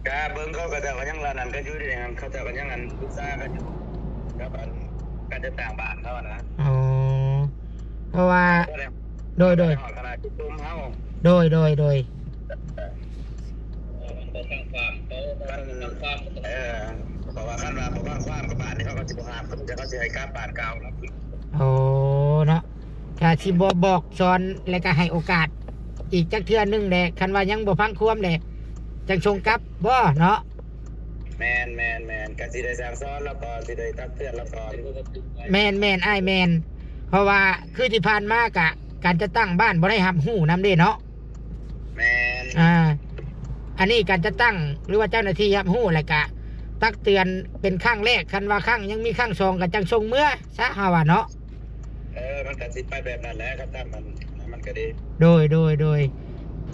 ກະເບິ່ງເຂົາ ເຂົາເຈົ້າກະຍັງລະນັ້ນກັນຢູ່ເດ ເຂົາເຈົ້າກະຍັງອັນປຶກສາກັນຢູ່ ກັບອັນການຈັດຕັ້ງບ້ານເຂົາຫັ້ນນະ. ອໍ ເພາະວ່າ ບໍ່ໄດ້ ໂດຍ ໂດຍ ຮອດຂະໜາດຈຸມເຮົາ ໂດຍ ໂດຍ ໂດຍ ເອີ ເພາະວ່າຄັນວ່າບໍ່ຟັງຄວາມກັບບ້ານນີ້ ເຂົາກະຊິບໍ່ຫ້າມ ເຂົາເຈົ້າກະຊິໃຫ້ກັບບ້ານເກົ່າ. ໂອ້ ເນາະ ກະຊິບໍ່ບອກສອນ ແລະກະໃຫ້ໂອກາດອີກຈັກເທື່ອໜຶ່ງແຫຼະ ຄັນວ່າຍັງບໍ່ຟັງຄວາມແຫຼະ ຈັ່ງສົ່ງກັບບໍ່ເນາະ. ແມ່ນໆໆ ກະຊິໄດ້ສັ່ງສອນລາວກ່ອນ ຊິໄດ້ຕັກເຕືອນລາວກ່ອນ. ແມ່ນໆ ອ້າຍ ແມ່ນ ເພາະວ່າຄືທີ່ຜ່ານມາກະ ການຈັດຕັ້ງບ້ານບໍ່ໄດ້ຮັບຮູ້ນຳເດ້ເນາະ. ແມ່ນ ອ່າ ອັນນີ້ການຈັດຕັ້ງ ຫຼືວ່າເຈົ້າໜ້າທີ່ຮັບຮູ້ ແລ້ວກະຕັກເຕືອນເປັນຄັ້ງແລກ ຄັນວ່າຄັ້ງ ຍັງມີຄັ້ງສອງກະຈັ່ງສົ່ງເມືອຊະ ເຮົາວ່າເນາະ. ເອີ ມັນກະຊິໄປແບບນັ້ນແຫຼະ ຄັນຕາມມັນ ມັນກະດີ. ໂດຍ ໂດຍ ໂດຍ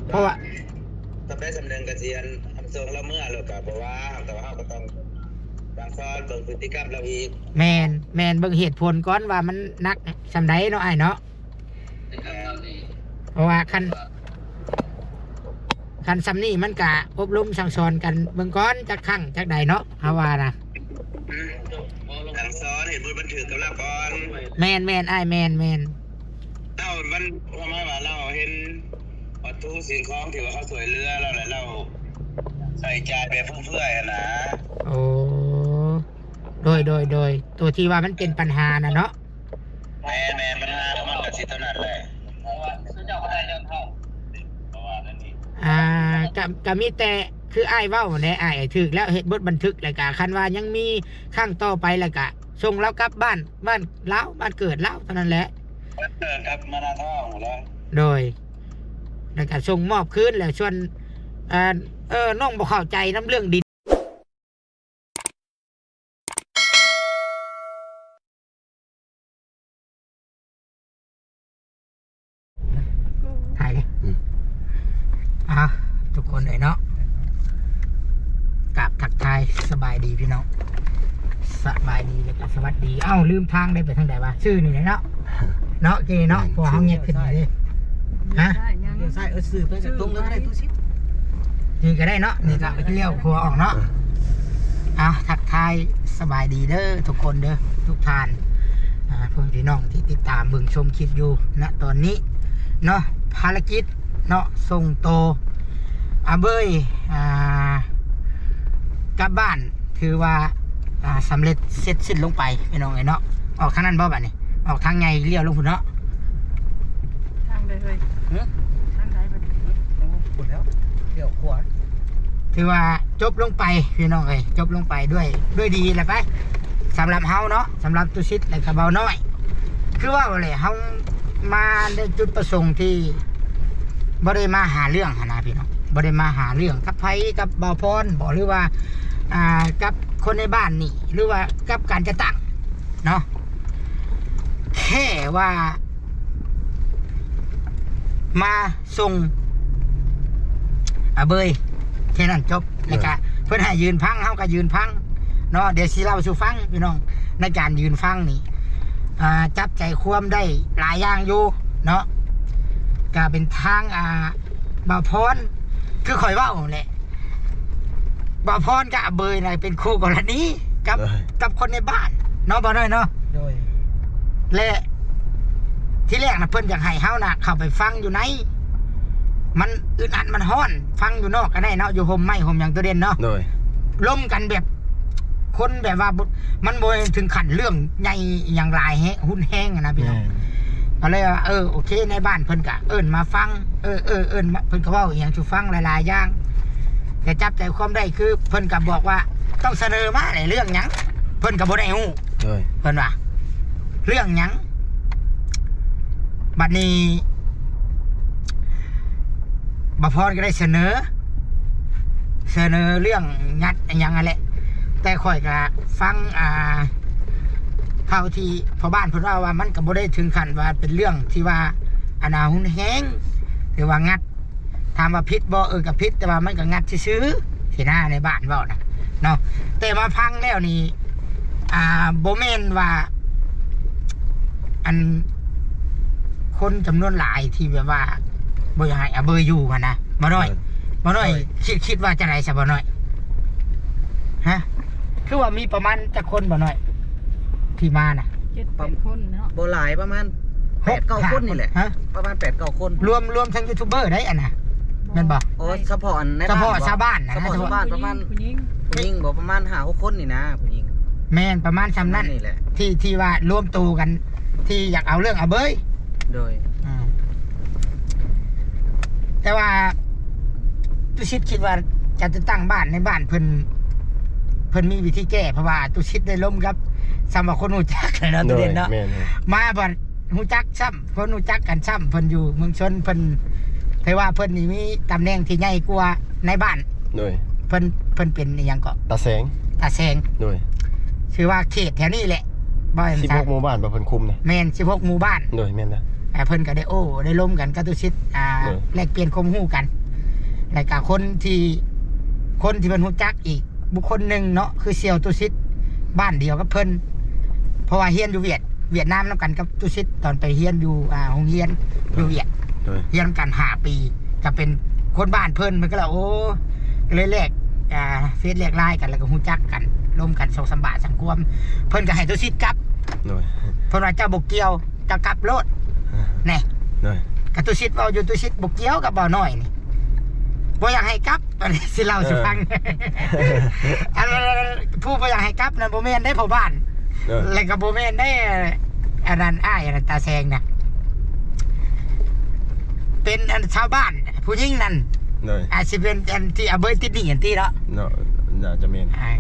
ເພາະວ່າ ສຳໃດສຳໜຶ່ງກະຊິອັນ ອັນສົ່ງລາວເມືອໂລດກະບໍ່ວ່າ ແຕ່ວ່າເຮົາກະຕ້ອງສັ່ງສອນເບິ່ງພຶດຕິກຳລາວອີກ. ແມ່ນ ແມ່ນ ເບິ່ງເຫດຜົນກ່ອນວ່າມັນໜັກສ່ຳໃດເນາະ ອ້າຍເນາະ. ເພາະວ່າຄັນ ຄັນສ່ຳນີ້ມັນກະອົບຮົມສັ່ງສອນກັນເບິ່ງກ່ອນ ຈັກຄັ້ງຈັກໃດເນາະ ເຮົາວ່ານະ. ສັ່ງສອນ ເຮັດບົດບັນທຶກກັບລາວກ່ອນ. ແມ່ນໆ ອ້າຍ ແມ່ນໆ. ລາວມັນ ຄວາມໝາຍວ່າລາວເຫັນວັດຖຸສິ່ງຂອງທີ່ວ່າເຮົາຊ່ວຍເຫຼືອລາວ ແລະລາວໃຊ້ຈ່າຍແບບຟຸມເຟືອຍຫັ້ນນະ. ໂອ້ ໂດຍ ໂດຍ ໂດຍ ໂຕທີ່ວ່າມັນເປັນບັນຫານະເນາະ. ແມ່ນໆ ບັນຫາຂອງມັນກະຊິເທົ່ານັ້ນແຫຼະ. ອ່າ ກະ ກະມີແຕ່ຄືອ້າຍເວົ້າຫັ້ນແຫຼະ ອ້າຍ ຖືກແລ້ວ ເຮັດບົດບັນທຶກ ແລ້ວກະຄັນວ່າຍັງມີຄັ້ງຕໍ່ໄປ ແລ້ວກະສົ່ງລາວກັບບ້ານ ບ້ານລາວ ບ້ານເກີດລາວເທົ່ານັ້ນແຫຼະ. ເອີ ກັບມານາທອງແຫຼະ. ໂດຍ ແລ້ວກະສົ່ງມອບຄືນ ແລ້ວສ່ວນ ເອີ ເອີ ນ້ອງບໍ່ເຂົ້າໃຈນຳເລື່ອງດິນ. ຖ່າຍເລີຍ ອືມ ເອົາ ທຸກຄົນເອີຍເນາະ ກາບທັກທາຍສະບາຍດີພີ່ນ້ອງ ສະບາຍດີ ແລ້ວກະສະຫວັດດີ. ເອົ້າ ລືມທາງໄດ້ ໄປທາງໃດວະ? ຊື່ນີ້ແຫຼະເນາະ ເນາະ ເຈເນາະ ແມ່ນ ເພາະເຮົາແຍກຂຶ້ນໄດ້ເດ້. ຮະ? ລ້ຽວຊ້າຍ ເອີ ຊື່ໄປ ເອີ ເອີ ຕຣົງເລີຍກະໄດ້ ຕູ້ຊິດ ນີ້ກະໄດ້ເນາະ ນີ້ກະລ້ຽວຂົວອອກເນາະ. ເອີ ເອົາ ທັກທາຍສະບາຍດີເດີທຸກຄົນເດີ ທຸກທ່ານ ອ່າ ພໍ່ແມ່ພີ່ນ້ອງທີ່ຕິດຕາມເບິ່ງຊົມຄລິບຢູ່ນະຕອນນີ້ເນາະ ພາລະກິດເນາະ ສົ່ງໂຕອາເບີຍ ອ່າ ກັບບ້ານ ຖືວ່າ ອ່າ ສຳເລັດເສັດສິ້ນລົງໄປພີ່ນ້ອງເອີຍເນາະ. ອອກທາງນັ້ນບໍ່ບາດນີ້? ອອກທາງໃຫຍ່ລ້ຽວລົງພຸ້ນເນາະ. ທາງໃດເອີຍ? ຫຶ? ທາງໃດບັດນີ້? ໂອ້ ພຸ້ນແລ້ວ ລ້ຽວຂວາ. ຖືວ່າຈົບລົງໄປພີ່ນ້ອງເອີຍ ຈົບລົງໄປດ້ວຍ ດ້ວຍດີແຫຼະໄປ ສຳລັບເຮົາເນາະ ສຳລັບຕຸສິດ ແລະກະເບົານ້ອຍ. ຄືເວົ້າແຫຼະ ເຮົາມາໃນຈຸດປະສົງທີ່ບໍ່ໄດ້ມາຫາເລື່ອງຫັ້ນນະພີ່ນ້ອງ ບໍ່ໄດ້ມາຫາເລື່ອງກັບໃຜ ກັບບ່າວພອນບໍ ຫຼືວ່າ ອ່າ ກັບຄົນໃນບ້ານນີ້ ຫຼືວ່າກັບການຈັດຕັ້ງເນາະ ແຄ່ວ່າມາ ສົ່ງອາເບີຍແຄ່ນັ້ນຈົບ. ແລ້ວກະເພິ່ນໃຫ້ຢືນຟັງ ເຮົາກະຢືນຟັງເນາະ. ດຽວຊິເລົ່າສູ່ຟັງພີ່ນ້ອງ ໃນການຢືນຟັງນີ້ ອ່າ ຈັບໃຈຄວາມໄດ້ຫຼາຍຢ່າງຢູ່ເນາະ. ກະເປັນທາງ ອ່າ ບ່າວພອນ ຄືຂ້ອຍເວົ້າຫັ້ນແຫຼະ ບ່າວພອນກັບອາເບີຍນະ ເປັນຄູ່ກໍລະນີກັບ ກັບຄົນໃນບ້ານເນາະ ບ່າວນ້ອຍເນາະ. ໂດຍ ແລະ ທີແລກນະ ເພິ່ນຢາກໃຫ້ເຮົານະເຂົ້າໄປຟັງຢູ່ໃນ ມັນອຶດອັດມັນຮ້ອນ ຟັງຢູ່ນອກກະໄດ້ເນາະ ຢູ່ຮົ່ມໄມ້ຮົ່ມຫຍັງໂຕເດັ່ນເນາະ. ໂດຍ ລົມກັນແບບ ຄົນແບບວ່າ ມັນບໍ່ເຖິງຂັ້ນເລື່ອງໃຫຍ່ອີ່ຫຍັງຫຼາຍແຮງ ຮຸນແຮງຫັ້ນນະພີ່ນ້ອງ. ກະເລີຍວ່າ ເອີ ໂອເຄ ໃນບ້ານເພິ່ນກະເອີ້ນມາຟັງ ເອີ ເອີ ເອີ້ນມາ ເພິ່ນກະເວົ້າອີ່ຫຍັງສູ່ຟັງຫຼາຍໆຢ່າງ ແຕ່ຈັບໃຈຄວາມໄດ້ຄືເພິ່ນກະບອກວ່າ ຕ້ອງສະເໜີມາແຫຼະ ເລື່ອງຫຍັງ ເພິ່ນກະບໍ່ໄດ້ຮູ້. ໂດຍ ເພິ່ນວ່າ ເລື່ອງຫຍັງ? ບັດນີ້ບ່າວພອນກະໄດ້ສະເໜີ ສະເໜີເລື່ອງຫຍັງຫັ້ນແຫຼະ ແຕ່ຂ້ອຍກະຟັງ ອ່າ ເທົ່າທີ່ພໍ່ບ້ານເພິ່ນເວົ້າວ່າ ມັນກະບໍ່ໄດ້ເຖິງຂັ້ນວ່າເປັນເລື່ອງທີ່ວ່າ ອັນນ່າ ຮຸນແຮງ ຫຼືວ່າງັດ. ຖາມວ່າຜິດບໍ່? ເອີ ກະຜິດ ແຕ່ວ່າມັນກະງັດຊື່ໆ ຊິນະ ໃນບ້ານເວົ້ານະເນາະ. ແຕ່ມາຟັງແລ້ວນີ້ ອ່າ ບໍ່ແມ່ນວ່າ ອັນ ຄົນຈຳນວນຫຼາຍທີ່ແບບວ່າບໍ່ຢາກໃຫ້ອາເບີຍຢູ່ຫັ້ນນະ ບ່າວນ້ອຍ. ເອີ ບ່າວນ້ອຍ ໂດຍ ຄິດ ຄິດວ່າຈັ່ງໃດຊະ ບ່າວນ້ອຍ? ຮະ? ຄືວ່າມີປະມານຈັກຄົນບໍ່ນ້ອຍ ທີ່ມານະ? ເຈັດແປດຄົນເນາະ. ບໍ່ຫຼາຍ ປະມານແປດເກົ້າຄົນນີ້ແຫຼະ. ຮະ? ປະມານແປດເກົ້າຄົນ. ລວມ ລວມທັງຢູທູບເບີໄດ້ອັນນະ ແມ່ນບໍ່? ໂອ້ ສະເພາະອັນໃນ ສະເພາະຊາວບ້ານນະ. ສະເພາະຊາວບ້ານ ຜູ້ຍິງ ປະມານ ຜູ້ຍິງ ຜູ້ຍິງບໍ່ ປະມານຫ້າຫົກຄົນນີ້ນະ ຜູ້ຍິງ. ແມ່ນ ປະມານຊ່ຳນັ້ນ ປະມານນີ້ແຫຼະ ທີ່ ທີ່ວ່າລວມໂຕກັນ ທີ່ຢາກເອົາເລື່ອງອາເບີຍ. ໂດຍ ອາ ແຕ່ວ່າຕຸສິດຄິດວ່າຈະ ຈະຕັ້ງບ້ານໃນບ້ານເພິ່ນ ເພິ່ນມີວິທີແກ້ ເພາະວ່າຕຸສິດໄດ້ລົມກັບ ສ່ຳວ່າຄົນຮູ້ຈັກແຫຼະເນາະ ໂດຍ ຕຸເດັ່ນເນາະ. ແມ່ນໆ ມາບັດຮູ້ຈັກຊ້ຳ ຄົນຮູ້ຈັກກັນຊ້ຳ ເພິ່ນຢູ່ເມືອງຊົນ ເພິ່ນຖືວ່າເພິ່ນນີ້ມີຕຳແໜ່ງທີ່ໃຫຍ່ກວ່າໃນບ້ານ. ໂດຍ ເພິ່ນ ເພິ່ນເປັນອີ່ຫຍັງເກາະ? ຕາແສງ. ຕາແສງ. ໂດຍ ຖືວ່າເຂດແຖວນີ້ແຫຼະ ບໍ່ ສິບຫົກໝູ່ບ້ານບໍ່ເພິ່ນຄຸມນະ? ແມ່ນ ສິບຫົກໝູ່ບ້ານ. ໂດຍ ແມ່ນແລ້ວ. ອ່າ ເພິ່ນກໍໄດ້ໂອ້ ໄດ້ລົມກັນກັບຕຸສິດ ອ່າ ໂດຍ ແລກປ່ຽນຄວາມຮູ້ກັນ ແລ້ວກໍຄົນທີ່ ຄົນທີ່ເພິ່ນຮູ້ຈັກອີກບຸກຄົນໜຶ່ງເນາະ ຄືສ່ຽວຕຸສິດ ບ້ານດຽວກັບເພິ່ນ ເພາະວ່າຮຽນຢູ່ຫວຽດ ຫວຽດນາມນຳກັນກັບຕຸສິດ ຕອນໄປຮຽນຢູ່ ອ່າ ໂຮງຮຽນຢູ່ຫວຽດ. ໂດຍ ຮຽນນຳກັນຫ້າປີ ກໍເປັນຄົນບ້ານເພິ່ນ ເພິ່ນກໍເລີຍ ໂອ້ ກໍເລີຍແລກ ອ່າ ເຟສແລກໄລນ໌ກັນ ແລ້ວກໍຮູ້ຈັກກັນ ລົມກັນສອງສາມບາດສັງຄວມ ເພິ່ນກໍໃຫ້ຕຸສິດກັບ. ໂດຍ ເພິ່ນວ່າ ເຈົ້າບໍ່ກ່ຽວ ເຈົ້າກັບໂລດ ອາ ແນ່. ໂດຍ ກໍຕຸສິດເວົ້າຢູ່ ຕຸສິດບໍ່ກ່ຽວກັບບ່າວນ້ອຍນີ້ ບໍ່ຢາກໃຫ້ກັບ ອັນນີ້ຊິເລົ່າສູ່ຟັງ ເອີ ອັນ ອັນ ອັນ ອັນ ຜູ້ບໍ່ຢາກໃຫ້ກັບນັ້ນບໍ່ແມ່ນເດ້ພໍ່ບ້ານ ເອີ ແລ້ວກໍບໍ່ແມ່ນເດ້ ອັນນັ້ນ ອ້າຍ ອັນນັ້ນ ຕາແສງນະ ເປັນ ອັນ ຊາວບ້ານຜູ້ຍິງນັ້ນ. ໂດຍ ອາດຊິເປັນອັນທີ່ອາເບີຍຕິດໜີ້ຫັ້ນຕິເນາະ ເນາະ ໜ້າຈະແມ່ນ ອ່າ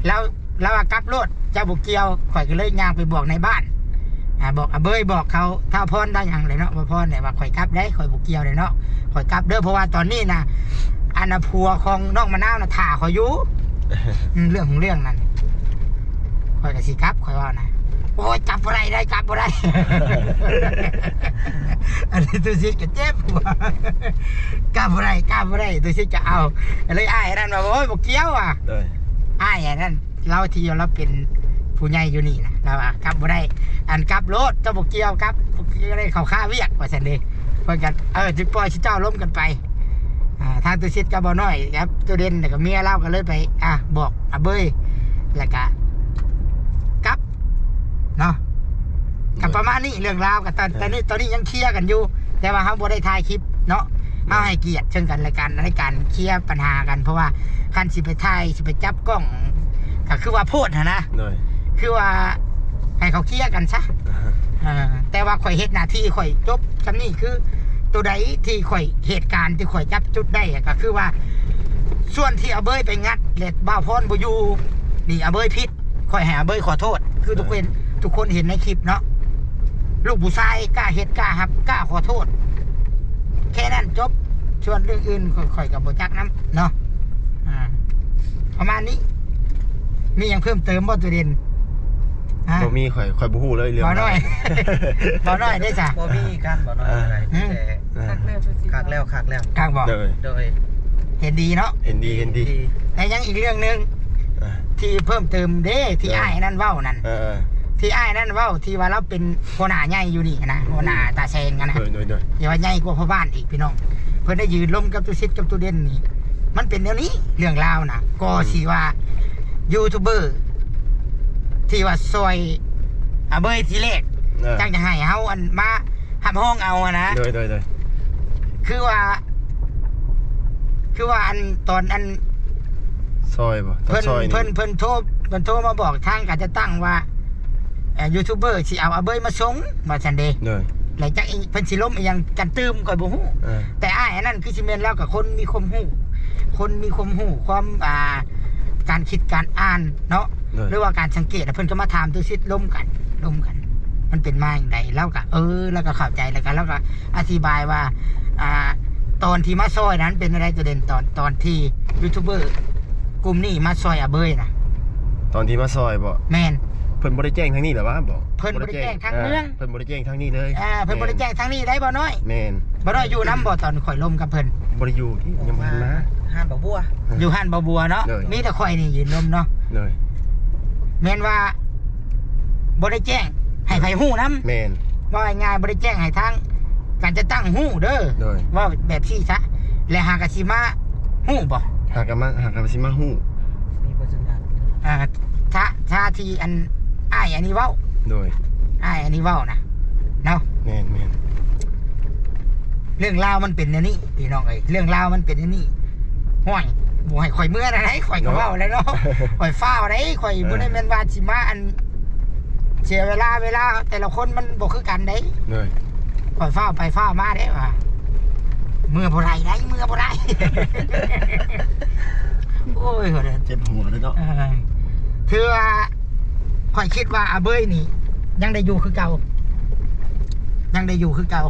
ແລ້ວ ລາວວ່າກັບໂລດ ເຈົ້າບໍ່ກ່ຽວ ຂ້ອຍກໍເລີຍຍ່າງໄປບອກໃນບ້ານ ອ່າ ບອກອາເບີຍ ບອກເຂົາທ້າວພອນ ທ້າວຫຍັງແຫຼະເນາະ ບ່າວພອນແຫຼະ ວ່າຂ້ອຍກັບໄດ໋ ຂ້ອຍບໍ່ກ່ຽວເດ້ເນາະ ຂ້ອຍກັບເດີ ເພາະວ່າຕອນນີ້ນະ ອັນນ່າ ຜົວຂອງນ້ອງມະນາວນະຖ້າຂ້ອຍຢູ່ ອືມ ເລື່ອງຂອງເລື່ອງນັ້ນ ຂ້ອຍກໍຊິກັບ ຂ້ອຍເວົ້ານະ ໂອ້ຍ ກັບບໍ່ໄດ້ໄດ໋ ກັບບໍ່ໄດ້ ອັນນີ້ຕຸສິດກໍເຈັບຫົວ ກັບບໍ່ໄດ້ ກັບບໍ່ໄດ້ ຕຸສິດກໍເອົາ ກໍເລີຍອ້າຍອັນນັ້ນວ່າ ໂອ້ຍ ບໍ່ກ່ຽວວ່າ ໂດຍ ອ້າຍອັນນັ້ນ ລາວທີ່ລາວເປັນຜູ້ໃຫຍ່ຢູ່ນີ້ນະ ລາວວ່າກັບບໍ່ໄດ້ ອັນກັບໂລດ ເຈົ້າບໍ່ກ່ຽວກັບ ບໍ່ກ່ຽວໄດ້ ເຂົາຄາວຽກວ່າຊັ້ນເດ້ ເພິ່ນກໍ ເອີ ຊິປ່ອຍຊິເຈົ້າລົມກັນໄປ ອ່າ ທາງຕຸສິດກັບບ່າວນ້ອຍກັບຕຸເດັ່ນ ແລ້ວກໍເມຍລາວກໍເລີຍໄປ ອ່າ ບອກອາເບີຍ ແລ້ວກໍກັບເນາະ ກໍປະມານນີ້ເລື່ອງລາວ ກໍຕອນ ເອີ ຕອນນີ້ ຕອນນີ້ຍັງເຄຍກັນຢູ່ ແຕ່ວ່າເຮົາບໍ່ໄດ້ຖ່າຍຄລິບເນາະ ເຮົາໃຫ້ກຽດເຊິ່ງກັນແລະກັນໃນການເຄຍບັນຫາກັນ ເພາະວ່າຄັນຊິໄປຖ່າຍ ຊິໄປຈັບກ້ອງ ກໍຄືວ່າໂພດຫັ້ນນະ ໂດຍ ຄືວ່າໃຫ້ເຂົາເຄຍກັນຊະ ອ່າ ເອີ ແຕ່ວ່າຂ້ອຍເຮັດໜ້າທີ່ຂ້ອຍຈົບຊ່ຳນີ້ ຄືໂຕໃດທີ່ຂ້ອຍ ເຫດການທີ່ຂ້ອຍຈັບຈຸດໄດ້ ກໍຄືວ່າສ່ວນທີ່ອາເບີຍໄປງັດ ແລະ ບ່າວພອນບໍ່ຢູ່ນີ້ ອາເບີຍຜິດ ຂ້ອຍໃຫ້ອາເບີຍຂໍໂທດ ຄືທຸກຄົນ ເອີ ທຸກຄົນເຫັນໃນຄລິບເນາະ ລູກຜູ້ຊາຍກ້າເຮັດ ກ້າຮັບ ກ້າຂໍໂທດ ແຄ່ນັ້ນຈົບ ສ່ວນເລື່ອງອື່ນຂ້ອຍ ຂ້ອຍກໍບໍ່ຈັກນຳເນາະ ອ່າ ປະມານນີ້ ມີຫຍັງເພີ່ມເຕີມບໍ່ ໂຕເດັ່ນ? ຮະ? ບໍ່ມີ ຂ້ອຍ ຂ້ອຍບໍ່ຮູ້ເລີຍເລື່ອງ ບ່າວນ້ອຍ ບ່າວນ້ອຍເດ້ຊະ? ບໍ່ມີກັນ ບ່າວນ້ອຍ ເອີ ກໍໄດ້ ມີແຕ່ ເອີ ຄັກແລ້ວ ຄັກແລ້ວ ຄັກບໍ່? ໂດຍ ໂດຍ ເຫັນດີເນາະ ເຫັນດີ ເຫັນດີ ແລະຍັງອີກເລື່ອງໜຶ່ງ ເອີ ທີ່ເພີ່ມເຕີມເດ້ ທີ່ ເອີ ອ້າຍນັ້ນເວົ້ານັ້ນ ເອີ ທີ່ອ້າຍນັ້ນເວົ້າ ທີ່ວ່າລາວເປັນຫົວໜ້າໃຫຍ່ຢູ່ນີ້ນະ ຫົວໜ້າຕາແຊງຫັ້ນນະ ໂດຍ ໂດຍ ໂດຍ ທີ່ວ່າໃຫຍ່ກວ່າພໍ່ບ້ານອີກ ພີ່ນ້ອງ ເພິ່ນໄດ້ຢືນລົມກັບຕູຊິດກັບຕູເດັ່ນນີ້ ມັນເປັນແນວນີ້ ເລື່ອງລາວນະ ກໍ ອືມ ຊິວ່າຢູທູບເບີທີ່ວ່າຊ່ອຍອາເບີຍທີແລກ ເອີ ຈັ່ງຈະໃຫ້ເຮົາອັນມາ ຮັບຮອງເອົາຫັ້ນນະ ໂດຍ ໂດຍ ໂດຍ ຄືວ່າ ຄືວ່າອັນຕອນອັນ ຊ່ອຍບໍ່ ຕອນ ເພິ່ນ ຊ່ອຍນີ້ ເພິ່ນ ເພິ່ນໂທ ເພິ່ນໂທມາບອກທາງການຈັດຕັ້ງວ່າ ເອີ ຢູທູບເບີຊິເອົາອາເບີຍມາສົ່ງວ່າຊັ້ນເດ້ ໂດຍ ແລ້ວຈັກອີ ເພິ່ນຊິລົມອີ່ຫຍັງກັນຕື່ມຂ້ອຍບໍ່ຮູ້ ເອີ ແຕ່ອ້າຍອັນນັ້ນຄືຊິແມ່ນລາວກໍຄົນມີຄວາມຮູ້ ຄົນມີຄວາມຮູ້ ຄວາມ ອ່າ ການຄິດການອ່ານເນາະ ໂດຍ ຫຼືວ່າການສັງເກດ ເພິ່ນກໍມາຖາມຕູຊິດ ລົມກັນ ລົມກັນ ມັນເປັນມາຈັ່ງໃດ ລາວກໍ ເອີ ລາວກໍເຂົ້າໃຈ ແລ້ວກໍລາວກໍອະທິບາຍວ່າ ອ່າ ຕອນທີ່ມາຊ່ອຍນັ້ນເປັນຈັ່ງໃດ ໂຕເດັ່ນ ຕອນ ຕອນທີ່ຢູທູບເບີກຸ່ມນີ້ມາຊ່ອຍອາເບີຍນະ ຕອນທີ່ມາຊ່ອຍບໍ່? ແມ່ນ ເພິ່ນບໍ່ໄດ້ແຈ້ງທາງນີ້ແຫຼະຫວາ ບໍ່ ເພິ່ນບໍ່ໄດ້ແຈ້ງທາງເມືອງ ເພິ່ນບໍ່ໄດ້ແຈ້ງທາງນີ້ເລີຍ ອ່າ ເພິ່ນບໍ່ໄດ້ແຈ້ງທາງນີ້ໄດ້ ບ່າວນ້ອຍ ແມ່ນ ບ່າວນ້ອຍຢູ່ນຳບໍ່ ຕອນຂ້ອຍລົມກັບເພິ່ນ? ບໍ່ໄດ້ຢູ່ຕິ ຍັງບໍ່ທັນມາ ຮ້ານບໍ່ບົວ ຢູ່ຮ້ານບໍ່ບົວເນາະ ໂດຍ ມີແຕ່ຂ້ອຍນີ້ຢືນລົມເນາະ ໂດຍ ແມ່ນວ່າບໍ່ໄດ້ແຈ້ງໃຫ້ໃຜຮູ້ນຳ ແມ່ນ ເວົ້າງ່າຍໆ ບໍ່ໄດ້ແຈ້ງໃຫ້ທາງການຈັດຕັ້ງຮູ້ເດີ ໂດຍ ເວົ້າແບບຊີ້ຊະ ແລະຫາກໍຊິມາຮູ້ບໍ່? ຫາກໍມາ ຫາກໍຊິມາຮູ້ ມີບໍ່ສັນຍານ ອ່າ ຖ້າ ຖ້າທີ່ອັນ ອ້າຍອັນນີ້ເວົ້າ ໂດຍ ອ້າຍອັນນີ້ເວົ້ານະເນາະ ແມ່ນໆ ເລື່ອງລາວມັນເປັນແນວນີ້ພີ່ນ້ອງເອີຍ ເລື່ອງລາວມັນເປັນແນວນີ້ ຫ້ວຍ ບໍ່ໃຫ້ຂ້ອຍເມືອນະໄດ ຂ້ອຍກໍເວົ້າແລ້ວເນາະ ຂ້ອຍຟ້າວໄດ ຂ້ອຍບໍ່ໄດ້ແມ່ນວ່າຊິມາອັນ ເສຍເວລາ ເວລາແຕ່ລະຄົນມັນບໍ່ຄືກັນເດ້ ໂດຍ ຂ້ອຍຟ້າວໄປຟ້າວມາເດ້ວ່າ ເມືອບໍ່ໄດ້ໄດ ເມືອບໍ່ໄດ້ ໂອ້ຍ ເຈັບຫົວເດ້ເນາະ ເອີ ຖືວ່າຂ້ອຍຄິດວ່າອາເບີຍນີ້ຍັງໄດ້ຢູ່ຄືເກົ່າ ຍັງໄດ້ຢູ່ຄືເກົ່າ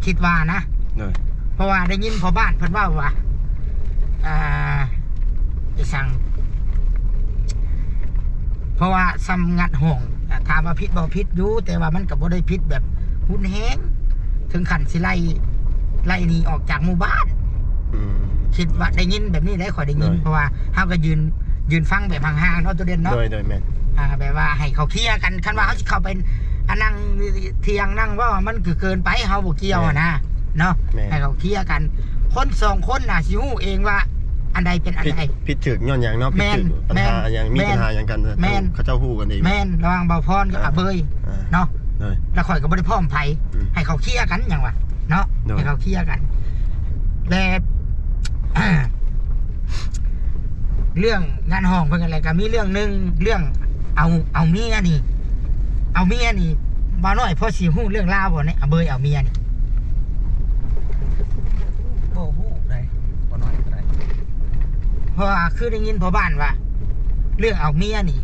ຄິດວ່ານະ ໂດຍ ເພາະວ່າໄດ້ຍິນພໍ່ບ້ານເພິ່ນເວົ້າວ່າ ອ່າ ອີຫຍັງ ເພາະວ່າຊ່ຳງັດຫ້ອງ ອ່າ ຖາມວ່າຜິດບໍ່? ຜິດຢູ່ ແຕ່ວ່າມັນກໍບໍ່ໄດ້ຜິດແບບຮຸນແຮງ ເຖິງຂັ້ນຊິໄລ່ ໄລ່ໜີອອກຈາກໝູ່ບ້ານ ອືມ ຄິດວ່າໄດ້ຍິນແບບນີ້ໄດ໋ ຂ້ອຍໄດ້ຍິນ ໂດຍ ເພາະວ່າເຮົາກໍຢືນ ຢືນຟັງແບບຫ່າງໆເນາະ ໂຕເດັ່ນເນາະ ໂດຍ ໂດຍ ແມ່ນ ອ່າ ແບບວ່າໃຫ້ເຂົາເຄລຍກັນ ຄັນວ່າເຮົາຊິເຂົ້າໄປ ອັນ ນັ່ງຖຽງນັ່ງເວົ້າ ມັນກໍເກີນໄປ ເຮົາບໍ່ກ່ຽວ ແມ່ນ ຫັ້ນນະ ເນາະ ແມ່ນ ໃຫ້ເຂົາເຄລຍກັນ ຄົນສອງຄົນນະຊິຮູ້ເອງວ່າອັນໃດເປັນອັນໃດ ຜິດຖືກຍ້ອນຫຍັງເນາະ ແມ່ນ ຜິດຖືກ ບັນຫາຫຍັງ ມີ ແມ່ນ ບັນຫາຫຍັງກັນ ແມ່ນ ເຂົາເຈົ້າຮູ້ກັນເອງ ແມ່ນ ລະຫວ່າງບ່າວພອນກັບອາເບີຍ ອ່າ ເນາະ ໂດຍ ລະຂ້ອຍກໍບໍ່ໄດ້ພ້ອມໃຜ ອືມ ໃຫ້ເຂົາເຄລຍກັນຫຍັງວະ ເນາະ ໂດຍ ໃຫ້ເຂົາເຄລຍກັນ ແລະ ເລື່ອງງານຫ້ອງເພິ່ນຫັ້ນແຫຼະ ກໍມີເລື່ອງໜຶ່ງ ເລື່ອງເອົາ ເອົາເມຍນີ້ ເອົາເມຍນີ້ ບ່າວນ້ອຍພໍຊິຮູ້ເລື່ອງລາວບໍ່ ໃນອາເບີຍເອົາເມຍນີ້? ບໍ່ຮູ້ໃດ໋ ບໍ່ນ້ອຍກໍໄດ້ ເພາະວ່າຄືໄດ້ຍິນພໍ່ບ້ານວ່າ ເລື່ອງເອົາເມຍນີ້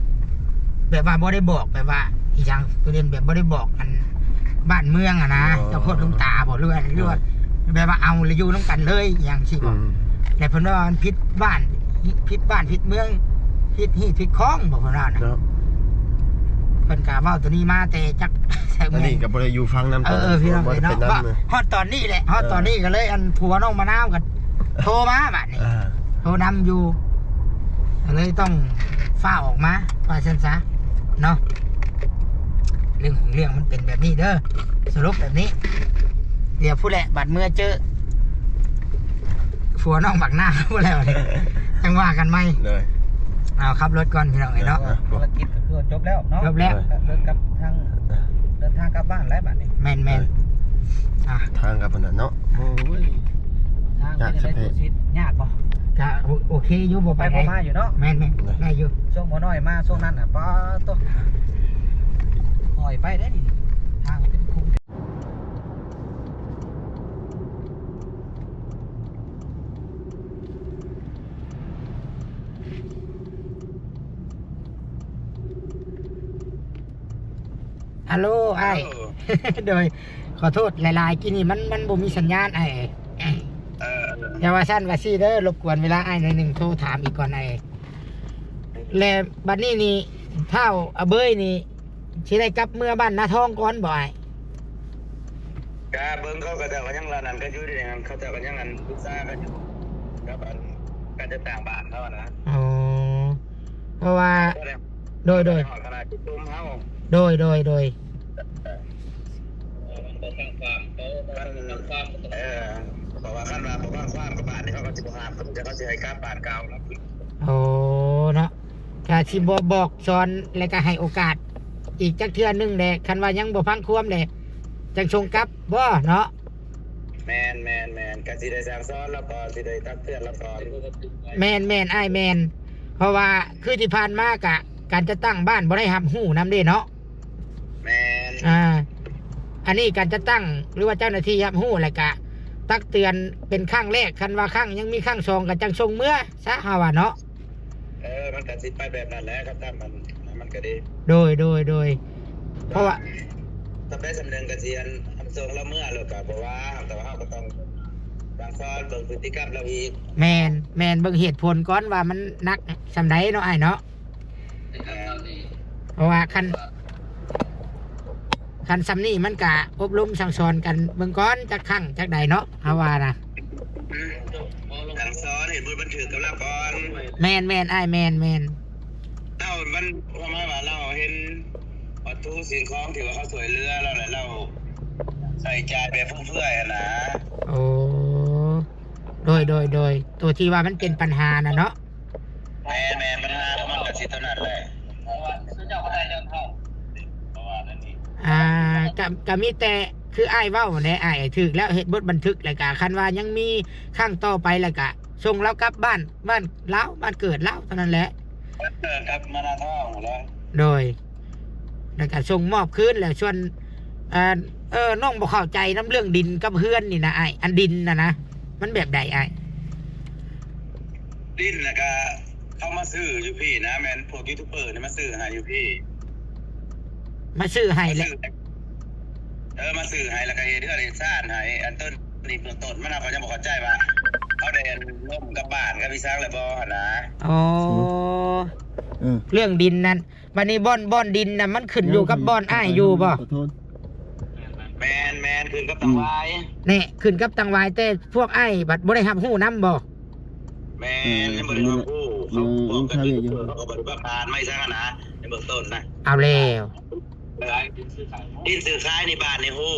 ແບບວ່າບໍ່ໄດ້ບອກ ແບບວ່າອີຫຍັງ ໂຕເດັ່ນແບບບໍ່ໄດ້ບອກອັນບ້ານເມືອງຫັ້ນນະ ອໍ ເຈົ້າໂຄດລຸງຕາບໍ ຫຼືວ່າ ຫຼືວ່າ ໂດຍ ແບບວ່າເອົາແລ້ວຢູ່ນຳກັນເລີຍ ອີຫຍັງຊີ້ບໍ ອືມ ແລ້ວເພິ່ນວ່າມັນຜິດບ້ານ ຜິດບ້ານຜິດເມືອງ ຜິດຮີດຜິດຄອງບໍ ເພິ່ນວ່ານະ ເນາະ ເພິ່ນກະເວົ້າໂຕນີ້ມາແຕ່ຈັກ ອັນນີ້ກໍບໍ່ໄດ້ຢູ່ຟັງນຳ ເອີ ເອີ ພີ່ນ້ອງເອີຍເນາະ ຮອດຕອນນີ້ແຫຼະ ຮອດຕອນນີ້ກໍເລີຍ ເອີ ອັນ ຜົວນ້ອງມະນາວກໍໂທມາບາດນີ້ ອ່າ ໂທນຳຢູ່ ກໍເລີຍຕ້ອງຟ້າວອອກມາ ວ່າຊັ້ນຊະເນາະ ເລື່ອງຂອງເລື່ອງມັນເປັນແບບນີ້ເດີ ສະຫຼຸບແບບນີ້ ດຽວພຸ້ນແຫຼະ ບາດເມືອເຈີ ຜົວນ້ອງບັກໜ້າພຸ້ນແລ້ວນີ້ ຈັ່ງວ່າກັນໃໝ່ ໂດຍ ເອົາ ຂັບລົດກ່ອນພີ່ນ້ອງເອີຍເນາະ ເອີ ພາລະກິດກໍຄືວ່າຈົບແລ້ວເນາະ ຈົບແລ້ວ ກໍເດີນກັບທາງ ເດີນທາງກັບບ້ານແລ້ວບາດນີ້ ແມ່ນໆ ອ່າ ທາງກັບພຸ້ນນະເນາະ ໂອ້ຍ ທາງເປັນຈັ່ງໃດ ຍາກສະເພະ ຍາກບໍ່? ກະໂອ ໂອເຄຢູ່ ບໍ່ປານໃດ ໄປບໍ່ມາຢູ່ເນາະ ແມ່ນໆ ໄດ້ຢູ່ ຊ່ວງໝໍນ້ອຍມາຊ່ວງນັ້ນນະ ປາດໂທ້ ຄ່ອຍໄປເດ້ນີ້ ທາງເປັນຂຸມ ຮັລໂຫຼ ອ້າຍ ໂດຍ ຂໍໂທດຫຼາຍໆ ກີ້ນີ້ມັນ ມັນບໍ່ມີສັນຍານ ອ້າຍ ເອີ ຢ່າວ່າຊັ້ນວ່າຊີ້ເດີ ລົບກວນເວລາອ້າຍໜ້ອຍໜຶ່ງ ໂທຖາມອີກກ່ອນ ອ້າຍ ແລະ ບັດນີ້ນີ້ ທ້າວອາເບີຍນີ້ ຊິໄດ້ກັບເມືອບ້ານນາທອງກ່ອນບໍ່ອ້າຍ? ກະເບິ່ງ ເຂົາ ເຂົາເຈົ້າກໍຍັງອັນນັ້ນກັນຢູ່ເດ ເຂົາເຈົ້າກໍຍັງອັນປຶກສາກັນຢູ່ ກັບອັນການຈັດຕັ້ງບ້ານເຂົາຫັ້ນນະ ອໍ ເພາະວ່າ ໂດຍ ໂດຍ ຮອດຄະນະປະຊຸມເຮົາ ໂດຍ ໂດຍ ໂດຍ ເອີ ເພາະວ່າຄັນວ່າບໍ່ຟັງຄວາມກັບບ້ານນີ້ ເຂົາກໍຊິບໍ່ຮັບ ເຂົາຈະ ເຂົາຊິໃຫ້ກັບບ້ານເກົ່າ ອໍ ເນາະ ກະຊິບອກ ບອກສອນ ແລະກະໃຫ້ໂອກາດອີກຈັກເທື່ອໜຶ່ງແຫຼະ ຄັນວ່າຍັງບໍ່ຟັງຄວາມແຫຼະ ຈັ່ງສົ່ງກັບບໍເນາະ? ແມ່ນໆໆ ກະຊິໄດ້ສັ່ງສອນລາວກ່ອນ ຊິໄດ້ຕັກເຕືອນລາວກ່ອນ ແມ່ນໆ ອ້າຍ ແມ່ນ ເພາະວ່າຄືທີ່ຜ່ານມາກະ ການຈັດຕັ້ງບ້ານບໍ່ໄດ້ຮັບຮູ້ນຳເດ້ເນາະ ແມ່ນ ອ່າ ອັນນີ້ການຈັດຕັ້ງ ຫຼືວ່າເຈົ້າໜ້າທີ່ຮັບຮູ້ ແລ້ວກະຕັກເຕືອນເປັນຄັ້ງແລກ ຄັນວ່າຄັ້ງ ຍັງມີຄັ້ງສອງ ກໍຈັ່ງສົ່ງເມືອຊະ ເຮົາວ່າເນາະ ເອີ ມັນກໍຊິໄປແບບນັ້ນແຫຼະ ຄັນຕາມມັນ ມັນກໍດີ ໂດຍ ໂດຍ ໂດຍ ເພາະວ່າ ສຳໃດສຳໜຶ່ງກໍຊິອັນ ອັນສົ່ງລາວເມືອໂລດກໍບໍ່ວ່າ ແຕ່ວ່າເຮົາກໍຕ້ອງສັ່ງສອນເບິ່ງພຶດຕິກຳລາວອີກ ແມ່ນ ແມ່ນ ເບິ່ງເຫດຜົນກ່ອນວ່າມັນໜັກສ່ຳໃດເນາະ ອ້າຍເນາະ ເພາະວ່າຄັນ ຄັນສ່ຳນີ້ມັນກະອົບຮົມສັ່ງສອນກັນເບິ່ງກ່ອນ ຈັກຄັ້ງຈັກໃດເນາະ ເຮົາວ່ານະ ສັ່ງສອນເຮັດບົດບັນທຶກກັບລາວກ່ອນ ແມ່ນໆ ອ້າຍ ແມ່ນໆ ລາວມັນ ຄວາມໝາຍວ່າລາວເຫັນວັດຖຸສິ່ງຂອງທີ່ວ່າເຮົາຊ່ວຍເຫຼືອລາວ ແລ້ວລາວໃຊ້ຈ່າຍແບບຟຸມເຟືອຍຫັ້ນນະ ໂອ້ ໂດຍ ໂດຍ ໂດຍ ໂຕທີ່ວ່າມັນເປັນບັນຫານະເນາະ ແມ່ນໆ ບັນຫາຂອງມັນ ຊິເທົ່ານັ້ນແຫຼະ ເພາະວ່າເຂົາເຈົ້າກໍໄດ້ຍ້ອນເຮົາ ເພາະວ່ານັ້ນນີ້ ອ່າ ກະ ກະມີແຕ່ຄືອ້າຍເວົ້າແຫຼະ ອ້າຍຖືກແລ້ວ ເຮັດບົດບັນທຶກ ແລ້ວກະຄັນວ່າຍັງມີຄັ້ງຕໍ່ໄປ ແລ້ວກະສົ່ງລາວກັບບ້ານ ບ້ານລາວ ບ້ານເກີດລາວເທົ່ານັ້ນແຫຼະ ເອີ ກັບມານາທອງແຫຼະ ໂດຍ ແລ້ວກະສົ່ງມອບຄືນ ແລ້ວສ່ວນ ເອີ ເອີ ນ້ອງບໍ່ເຂົ້າໃຈນຳເລື່ອງດິນກັບເຮືອນນີ້ນະອ້າຍ ອັນດິນນະນະ ມັນແບບໃດອ້າຍ? ດິນນະກະ ເຂົາມາຊື້ຢູ່ພີ້ນະ ແມ່ນພວກຢູທູບເບີນີ້ມາຊື້ໃຫ້ຢູ່ພີ້ ມາຊື້ໃຫ້ແຫຼະ ເອີ ມາຊື້ໃຫ້ ແລ້ວກະເຮັດເຮືອນເຮັດຊານໃຫ້ ອັນຕົ້ນນີ້ເບື້ອງຕົ້ນມັນ ເຮົາກໍຍັງບໍ່ເຂົ້າໃຈວ່າ ເຂົາໄດ້ອັນລົມກັບບ້ານກັບອີ່ສັງແລ້ວບໍ່ຫັ້ນນະ ອໍ ເອີ ເລື່ອງດິນນັ້ນ ບັດນີ້ບ່ອນ ບ່ອນດິນນະ ມັນຂຶ້ນຢູ່ກັບບ່ອນອ້າຍຢູ່ບໍ່? ແມ່ນໆ ຂຶ້ນກັບຕັງຫວາຍ ແນ່ ຂຶ້ນກັບຕັງຫວາຍ ແຕ່ພວກອ້າຍບັດບໍ່ໄດ້ຮັບຮູ້ນຳບໍ່? ແມ່ນ ຍັງບໍ່ໄດ້ຮັບຮູ້ ເຂົາບອກກັນຢູ່ ເຂົາກໍບໍ່ໄດ້ປະກາດມາອີ່ສັງຫັ້ນນະ ໃນເບື້ອງຕົ້ນນະ ເອົາແລ້ວ ດິນຊື້ຂາຍນີ້ບ້ານນີ້ຮູ້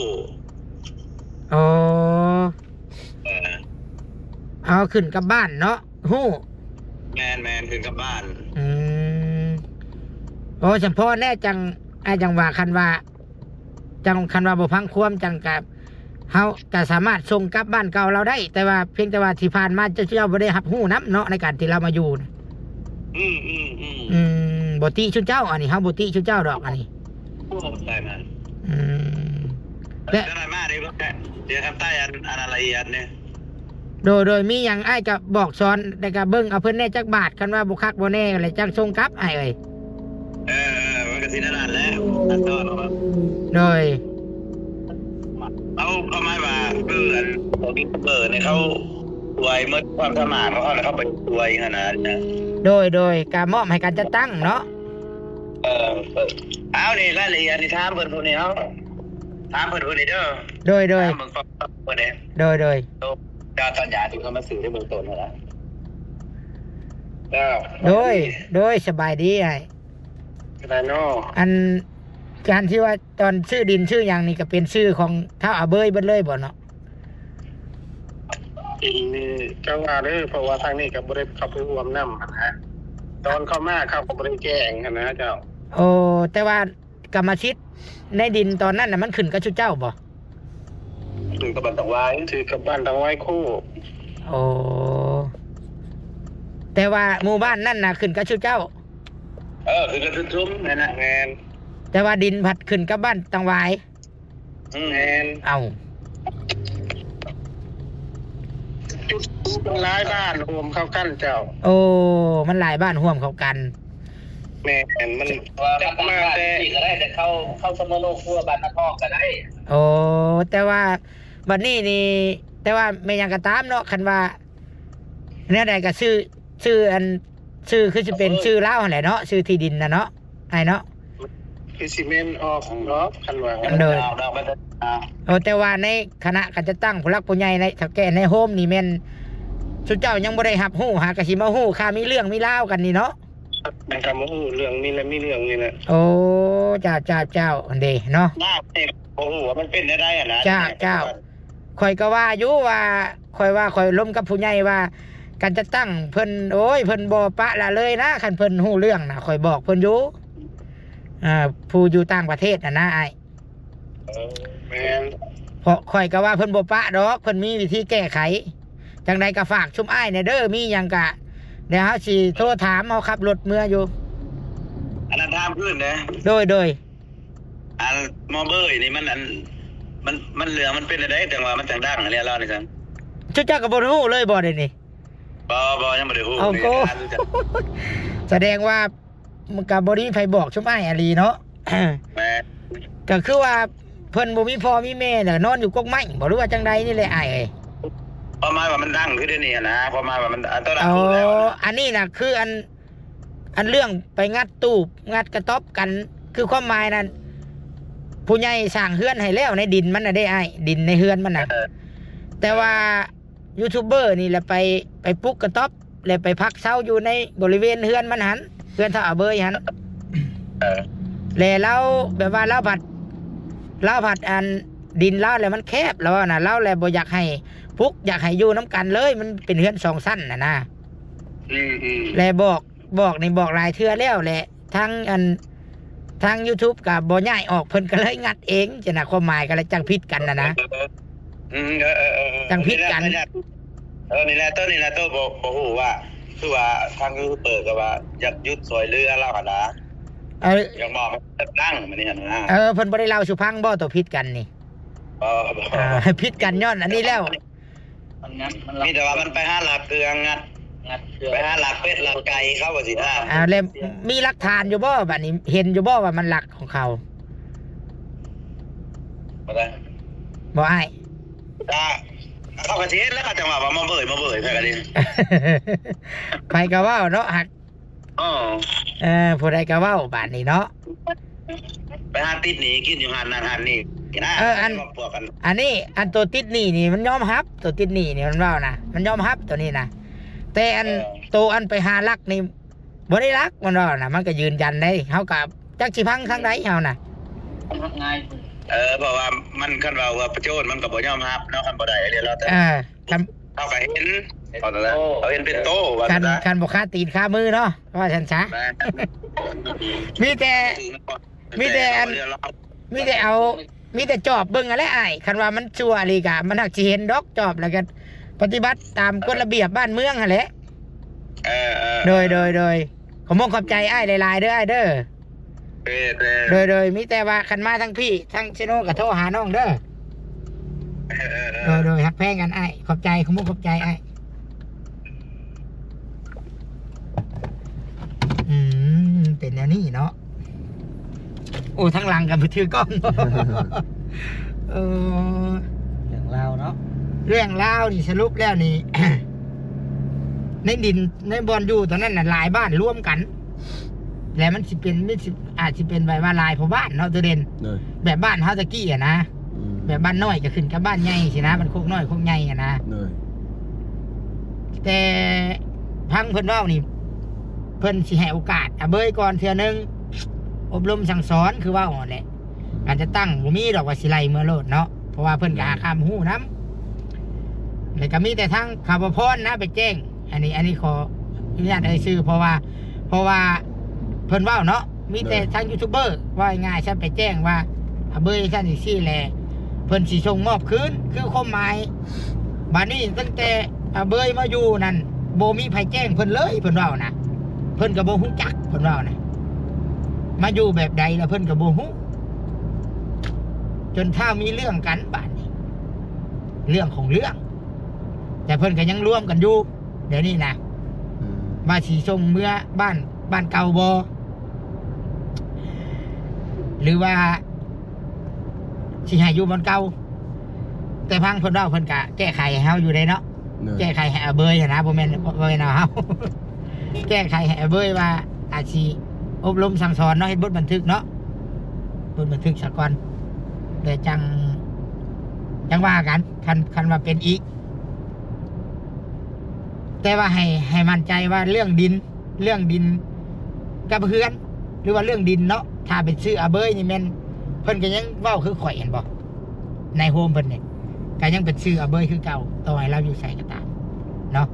ອໍ ເອີ ເອົາ ຂຶ້ນກັບບ້ານເນາະ ຮູ້ ແມ່ນໆ ຂຶ້ນກັບບ້ານ ອືມ ໂອ້ ສຳພໍແນ່ ຈັ່ງ ອ້າຍຈັ່ງວ່າ ຄັນວ່າ ຈັ່ງ ຄັນວ່າບໍ່ຟັງຄວາມ ຈັ່ງກະ ເຮົາກະສາມາດສົ່ງກັບບ້ານເກົ່າລາວໄດ້ ແຕ່ວ່າ ພຽງແຕ່ວ່າທີ່ຜ່ານມາເຈົ້າ ເຈົ້າບໍ່ໄດ້ຮັບຮູ້ນຳເນາະ ໃນການທີ່ລາວມາຢູ່ນະ ອືມໆໆ ອືມ ບໍ່ຕິຊຸເຈົ້າ ອັນນີ້ເຮົາບໍ່ຕິຊຸເຈົ້າດອກ ອັນນີ້ ອືມ ແລະ ເຈົ້ານາຍມາເດ້ ດຽວຄັນໃຕ້ອັນ ອັນລະອຽດນີ້ ໂດຍ ໂດຍ ມີຫຍັງອ້າຍກະບອກສອນ ແລ້ວກະເບິ່ງເອົາເພິ່ນແດ່ຈັກບາດ ຄັນວ່າບໍ່ຄັກບໍ່ແນ່ ແລ້ວຈັ່ງສົ່ງກັບອ້າຍເອີຍ ເອີ ເອີ ມັນກະຊິແນວນັ້ນແຫຼະ ຂັ້ນຕອນຂອງມັນ ໂດຍ ເອົາ ຄວາມໝາຍວ່າ ຄືອັນ ພວກຢູທູບເບີນີ້ ເຂົາຊ່ວຍໝົດຄວາມສາມາດຂອງເຂົາ ແລ້ວເຂົາໄປຊ່ວຍຫັ້ນນະ ໂດຍ ໂດຍ ກະມອບໃຫ້ການຈັດຕັ້ງເນາະ ເອີ ເອີ ເອົາ ນີ້ລາຍລະອຽດນີ້ ຖາມເພິ່ນຜູ້ນີ້ ເອົາ ຖາມເພິ່ນຜູ້ນີ້ເດີ ໂດຍ ໂດຍ ຖາມເບິ່ງກ່ອນເພິ່ນເດ້ ໂດຍ ໂດຍ ໂຕ ດາວສັນຍາທີ່ເຂົາມາຊື້ໃນເບື້ອງຕົ້ນຫັ້ນນະ ເຈົ້າ ໂດຍ ໂດຍ ສະບາຍດີອ້າຍ ສະບາຍເນາະ ອັນ ການທີ່ວ່າຕອນຊື້ດິນຊື້ຫຍັງນີ້ ກະເປັນຊື່ຂອງທ້າວອາເບີຍເບິດເລີຍບໍ່ເນາະ? ດິນນີ້ຈັ່ງວ່າເດີ ເພາະວ່າທາງນີ້ກະບໍ່ໄດ້ເຂົ້າໄປຮ່ວມນຳຫັ້ນນະ ຕອນເຂົ້າມາເຂົາກະບໍ່ໄດ້ແຈ້ງຫັ້ນນະເຈົ້າ ໂອ້ ແຕ່ວ່າ ກຳມະສິດໃນດິນຕອນນັ້ນນະ ມັນຂຶ້ນກັບຊຸເຈົ້າບໍ່? ຂຶ້ນກັບບ້ານຕັງຫວາຍ ຂຶ້ນກັບບ້ານຕັງຫວາຍໂຄກ ໂອ້ ແຕ່ວ່າໝູ່ບ້ານນັ້ນນະ ຂຶ້ນກັບຊຸເຈົ້າ ເອີ ຂຶ້ນກັບຊຸມນັ້ນນະ ແມ່ນ ແຕ່ວ່າດິນພັດຂຶ້ນກັບບ້ານຕັງຫວາຍ ອືມ ແມ່ນ ເອົ້າ ຈຸດ ມັນຫຼາຍບ້ານຮ່ວມເຂົ້າກັນເຈົ້າ ໂອ້ ມັນຫຼາຍບ້ານຮ່ວມເຂົ້າກັນ ແມ່ນ ມັນ ວ່າບ້ານ ມາແຕ່ ບ້ານນີ້ກໍໄດ້ ແຕ່ເຂົ້າ ເຂົ້າສະໂມໂນຄົວບ້ານນາທອງກໍໄດ້ ໂອ້ ແຕ່ວ່າບັດນີ້ນີ້ ແຕ່ວ່າແມ່ນຫຍັງກໍຕາມເນາະ ຄັນວ່າແນວໃດກໍຊື່ ຊື່ອັນ ຊື່ຄືຊິເປັນຊື່ລາວຫັ້ນແຫຼະເນາະ ຊື່ທີ່ດິນນະເນາະ ອ້າຍເນາະ ຄືຊິແມ່ນອອກດອກ ຄັນວ່າ ໂດຍ ອອກດອກໄປເຖິງ ເອີ ແຕ່ວ່າໃນຄະນະການຈັດຕັ້ງ ຜູ້ຫຼັກຜູ້ໃຫຍ່ ໃນເຖົ້າແກ່ໃນໂຮມນີ້ແມ່ນ ຊຸເຈົ້າຍັງບໍ່ໄດ້ຮັບຮູ້ ຫາກະຊິມາຮູ້ຂ່າວ ມີເລື່ອງມີລາວກັນນີ້ເນາະ ມັນກະມາຮູ້ເລື່ອງມີແລະ ມີເລື່ອງນີ້ແຫຼະ ໂອ້ ເຈົ້າ ເຈົ້າ ເຈົ້າ ຫັ້ນເດເນາະ ຍາກເດ້ ບໍ່ຮູ້ວ່າມັນເປັນແນວໃດຫັ້ນນະ ເຈົ້າ ເຈົ້າ ຂ້ອຍກໍວ່າຢູ່ວ່າ ຂ້ອຍວ່າຂ້ອຍລົມກັບຜູ້ໃຫຍ່ວ່າ ການຈັດຕັ້ງເພິ່ນ ໂອ້ຍ ເພິ່ນບໍ່ປະລະເລີຍນະ ຄັນເພິ່ນຮູ້ເລື່ອງນະ ຂ້ອຍບອກເພິ່ນຢູ່ ອ່າ ຜູ້ຢູ່ຕ່າງປະເທດຫັ້ນນະອ້າຍ ເອີ ແມ່ນ ເພາະຂ້ອຍກໍວ່າເພິ່ນບໍ່ປະດອກ ເພິ່ນມີວິທີແກ້ໄຂ ຈັ່ງໃດກໍຝາກຊຸມອ້າຍແດ່ເດີ ມີຫຍັງກະ ດຽວເຮົາຊິໂທຖາມ ເຮົາຂັບລົດເມືອຢູ່ ອັນນັ້ນຖາມຄືນເດ້ ໂດຍ ໂດຍ ອັນໝໍເບີຍນີ້ມັນ ອັນ ມັນ ມັນເລື່ອງມັນເປັນແນວໃດ ຈັ່ງວ່າມັນຈັ່ງດັງແລ້ວລາວນີ້ຊັ້ນ ຊຸເຈົ້າກໍບໍ່ຮູ້ເລີຍບໍ່ດຽວນີ້? ບໍ່ ບໍ່ ຍັງບໍ່ໄດ້ຮູ້ ເອົາ ນີ້ ໂອ້ ຖາມຢູ່ ສະແດງວ່າ ມັນກະບໍ່ໄດ້ມີໃຜບອກຊຸມອ້າຍອີ່ຫຼີເນາະ ແມ່ນ ກະຄືວ່າເພິ່ນບໍ່ມີພໍ່ມີແມ່ ແລ້ວນອນຢູ່ກົກໄມ້ບໍ່ ຫຼືວ່າຈັ່ງໃດນີ້ແຫຼະອ້າຍເອີຍ ຄວາມໝາຍວ່າມັນດັງຄືດຽວນີ້ຫັ້ນນະ ຄວາມໝາຍວ່າມັນ ອັນຕອນນັ້ນ ອໍ ຮູ້ແລ້ວນະ ອັນນີ້ນະ ຄືອັນ ອັນເລື່ອງໄປງັດຕູບ ງັດກະຕ໊ອບກັນ ຄືຄວາມໝາຍນັ້ນ ຜູ້ໃຫຍ່ສ້າງເຮືອນໃຫ້ແລ້ວ ໃນດິນມັນນະເດ້ອ້າຍ ດິນໃນເຮືອນມັນນະ ເອີ ແຕ່ວ່າ ເອີ ຢູທູບເບີນີ້ແຫຼະໄປ ໄປປຸກກະຕ໊ອບ ແລະໄປພັກເຊົາຢູ່ໃນບໍລິເວນເຮືອນມັນຫັ້ນ ເຮືອນທ້າວອາເບີຍຫັ້ນ ເອີ ແລະລາວແບບວ່າລາວພັດ ລາວພັດ ອັນ ດິນລາວແຫຼະມັນແຄບ ລາວວ່ານະ ລາວແຫຼະບໍ່ຢາກໃຫ້ປຸກ ຢາກໃຫ້ຢູ່ນຳກັນເລີຍ ມັນເປັນເຮືອນສອງຊັ້ນຫັ້ນນະ ອືມໆ ແລະບອກ ບອກນີ້ບອກຫຼາຍເທື່ອແລ້ວແຫຼະ ທາງອັນ ທາງ YouTube ກໍບໍ່ຍ້າຍອອກ ເພິ່ນກໍເລີຍງັດເອງຊີ້ນະ ຄວາມໝາຍກໍເລີຍຈັ່ງຜິດກັນນະນະ ອືມ ເອີໆໆ ຈັ່ງຜິດກັນ ເອີ ນີ້ແຫຼະ ໂຕນີ້ແຫຼະ ໂຕບໍ່ ບໍ່ຮູ້ວ່າ ຄືວ່າທາງຢູທູບເບີກໍວ່າຢາກຢຸດຊ່ວຍເຫຼືອລາວຫັ້ນນະ ເອີ ຢາກມອບໃຫ້ຈັດຕັ້ງມື້ນີ້ຫັ້ນນະ ເອີ ເພິ່ນບໍ່ໄດ້ເລົ່າສູ່ຟັງບໍ່ ໂຕຜິດກັນນີ້? ບໍ່ ບໍ່ ເອີ ຜິດກັນຍ້ອນອັນນີ້ແລ້ວ ມັນງັດ ມັນ ມີແຕ່ວ່າມັນໄປຫາລັກເຄື່ອງ ງັດ ງັດເຄື່ອງ ໄປຫາລັກເປັດລັກໄກ່ເຂົາວ່າຊີ້ນະ ອ່າ ແລ້ວມີຫຼັກຖານຢູ່ບໍ່? ບັດນີ້ເຫັນຢູ່ບໍ່ວ່າມັນລັກຂອງເຂົາ? ບໍ່ໄດ້ ບໍ່ອ້າຍ? ກະ ເຂົາກໍຊິເຫັນແລ້ວ ເຂົາຈັ່ງວ່າ ວ່າມາເບີຍ ມາເບີຍ ໃຜກໍດີ ໃຜກໍເວົ້າເນາະ ຫາກ ອໍ ເອີ ຜູ້ໃດກໍເວົ້າບາດນີ້ເນາະ ໄປຫາຕິດໜີ້ກິນຢູ່ຮ້ານນັ້ນຮ້ານນີ້ນະ ເອີ ອັນ ພວກກັນ ອັນນີ້ ອັນໂຕຕິດໜີ້ນີ້ມັນຍອມຮັບ ໂຕຕິດໜີ້ນີ້ມັນເວົ້ານະ ມັນຍອມຮັບໂຕນີ້ນະ ແຕ່ອັນ ເອີ ໂຕອັນໄປຫາລັກນີ້ບໍ່ໄດ້ລັກ ມັນເວົ້ານະ ມັນກໍຢືນຢັນໄດ້ ເຮົາກໍຈັກຊິພັງທາງໃດເຮົານະ ເອີ ເພາະວ່າມັນ ຄັນເວົ້າວ່າໂຈນມັນກໍບໍ່ຍອມຮັບເນາະ ຄັນບໍ່ໄດ້ເລີຍແລ້ວແຕ່ ເອີ ຄັນ ເຮົາກໍເຫັນ ເຮົາເຫັນເປັນໂຕວ່າ ຄັນ ຊັ້ນຊະ ຄັນບໍ່ຄາຕີນຄາມືເນາະ ວ່າຊັ້ນຊະ ແມ່ນ ມີແຕ່ ມີແຕ່ອັນ ມີແຕ່ເອົາ ມີແຕ່ຈອບເບິ່ງຫັ້ນແຫຼະອ້າຍ ຄັນວ່າມັນຊົ່ວອີ່ຫຼີກະ ມັນຮັກຊິເຫັນດອກ ຈອບແລ້ວກະປະຕິບັດຕາມກົດລະບຽບບ້ານເມືອງຫັ້ນແຫຼະ ເອີ ເອີ ໂດຍ ໂດຍ ໂດຍ ຂອບມຸກຂອບໃຈອ້າຍຫຼາຍໆເດີອ້າຍເດີ ເອີ ເອີ ໂດຍ ໂດຍ ມີແຕ່ວ່າຄັນມາທາງພີ້ ທາງເຊໂນກໍໂທຫານ້ອງເດີ ເອີ ເອີ ເອີ ໂດຍ ໂດຍ ຮັກແພງກັນອ້າຍ ຂອບໃຈ ຂອບມຸກຂອບໃຈອ້າຍ ອືມ ເປັນແນວນີ້ເນາະ ໂອ້ ທາງຫຼັງກໍຖືກ້ອງ ເອີ ເລື່ອງລາວເນາະ ເລື່ອງລາວນີ້ສະຫຼຸບແລ້ວນີ້ ໃນດິນ ໃນບ່ອນຢູ່ຕອນນັ້ນນະ ຫຼາຍບ້ານລວມກັນ ແລ້ວມັນຊິເປັນ ມັນຊິ ອາດຊິເປັນແບບວ່າຫຼາຍພໍ່ບ້ານເນາະ ໂຕເດັ່ນ ໂດຍ ແບບບ້ານເຮົາແຕ່ກີ້ຫັ້ນນະ ອືມ ແບບບ້ານນ້ອຍກໍຂຶ້ນກັບບ້ານໃຫຍ່ຊີ້ນະ ບ້ານໂຄກນ້ອຍໂຄກໃຫຍ່ຫັ້ນນະ ໂດຍ ແຕ່ຟັງເພິ່ນເວົ້ານີ້ ເພິ່ນຊິໃຫ້ໂອກາດອາເບີຍກ່ອນເທື່ອໜຶ່ງ ອົບຮົມສັ່ງສອນ ຄືເວົ້າຫັ້ນແຫຼະ ການຈັດຕັ້ງບໍ່ມີດອກວ່າຊິໄລ່ເມືອໂລດເນາະ ເພາະວ່າເພິ່ນກໍຫາຄວາມຮູ້ນຳ ແລ້ວກໍມີແຕ່ທາງຂ້າພະພອນນະໄປແຈ້ງ ອັນນີ້ ອັນນີ້ຂໍອະນຸຍາດເອີ່ຍຊື່ ເພາະວ່າ ເພາະວ່າເພິ່ນເວົ້າເນາະ ມີແຕ່ ໂດຍ ທາງຢູທູບເບີ ເວົ້າງ່າຍໆ ຊັ້ນໄປແຈ້ງວ່າ ອາເບີຍຊັ້ນຈັ່ງຊີ້ແຫຼະ ເພິ່ນຊິສົ່ງມອບຄືນ ຄືຄວາມໝາຍ ບາດນີ້ຕັ້ງແຕ່ອາເບີຍມາຢູ່ນັ້ນ ບໍ່ມີໃຜແຈ້ງເພິ່ນເລີຍ ເພິ່ນເວົ້ານະ ເພິ່ນກໍບໍ່ຮູ້ຈັກ ເພິ່ນເວົ້ານະ ມາຢູ່ແບບໃດລະເພິ່ນກໍບໍ່ຮູ້ ຈົນທ້າວມີເລື່ອງກັນບາດນີ້ ເລື່ອງຂອງເລື່ອງ ແຕ່ເພິ່ນກໍຍັງລວມກັນຢູ່ ດຽວນີ້ນະ ອືມ ວ່າຊິສົ່ງເມືອບ້ານ ບ້ານເກົ່າບໍ່ ຫຼືວ່າຊິໃຫ້ຢູ່ບ່ອນເກົ່າ ແຕ່ຟັງເພິ່ນເວົ້າ ເພິ່ນກະແກ້ໄຂໃຫ້ເຮົາຢູ່ເດ້ເນາະ ໂດຍ ແກ້ໄຂໃຫ້ອາເບີຍຫັ້ນນະ ບໍ່ແມ່ນ ບໍ່ແມ່ນເອົາເຮົາ ແກ້ໄຂໃຫ້ອາເບີຍວ່າ ອາດຊິອົບຮົມສັ່ງສອນເນາະ ເຮັດບົດບັນທຶກເນາະ ບົດບັນທຶກສາກ່ອນ ແລ້ວຈັ່ງ ຈັ່ງວ່າກັນ ຄັນ ຄັນວ່າເປັນອີກ ແຕ່ວ່າໃຫ້ ໃຫ້ໝັ້ນໃຈວ່າເລື່ອງດິນ ເລື່ອງດິນກັບເຮືອນ ຫຼືວ່າເລື່ອງດິນເນາະ ຖ້າເປັນຊື່ອາເບີຍນີ້ແມ່ນ ເພິ່ນກໍຍັງເວົ້າຄືຂ້ອຍແມ່ນບໍ່? ນາຍໂຮມເພິ່ນນີ້ກໍຍັງເປັນຊື່ອາເບີຍຄືເກົ່າ ຕໍ່ໃຫ້ລາວຢູ່ໃສກໍຕາມເນາະ.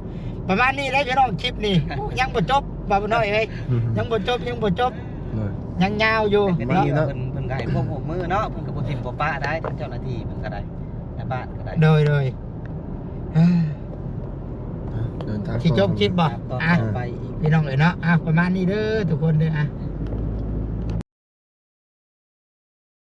ປະມານນີ້ແຫຼະພີ່ນ້ອງ ຄລິບນີ້ ຍັງບໍ່ຈົບ ບ່າວນ້ອຍເອີຍ ຍັງບໍ່ຈົບ ຍັງບໍ່ຈົບ ໂດຍ ຍັງຍາວຢູ່ ປະມານນີ້ເນາະ ເນາະ ເພິ່ນ ເພິ່ນກໍໃຫ້ຄວາມຮ່ວມມືເນາະ ເພິ່ນກໍບໍ່ຖິ້ມບໍ່ປະໄດ້ ທາງເຈົ້າໜ້າທີ່ເພິ່ນກໍໄດ້ ແມ່ບ້ານກໍໄດ້ ໂດຍ ໂດຍ ເດີນທາງ ຊິຈົບຄລິບບໍ່? ຕໍ່ ອ່ະ ຕໍ່ໄປອີກ ພີ່ນ້ອງເອີຍເນາະ ອ່ະ ປະມານນີ້ເດີທຸກຄົນເດີ ອ່ະ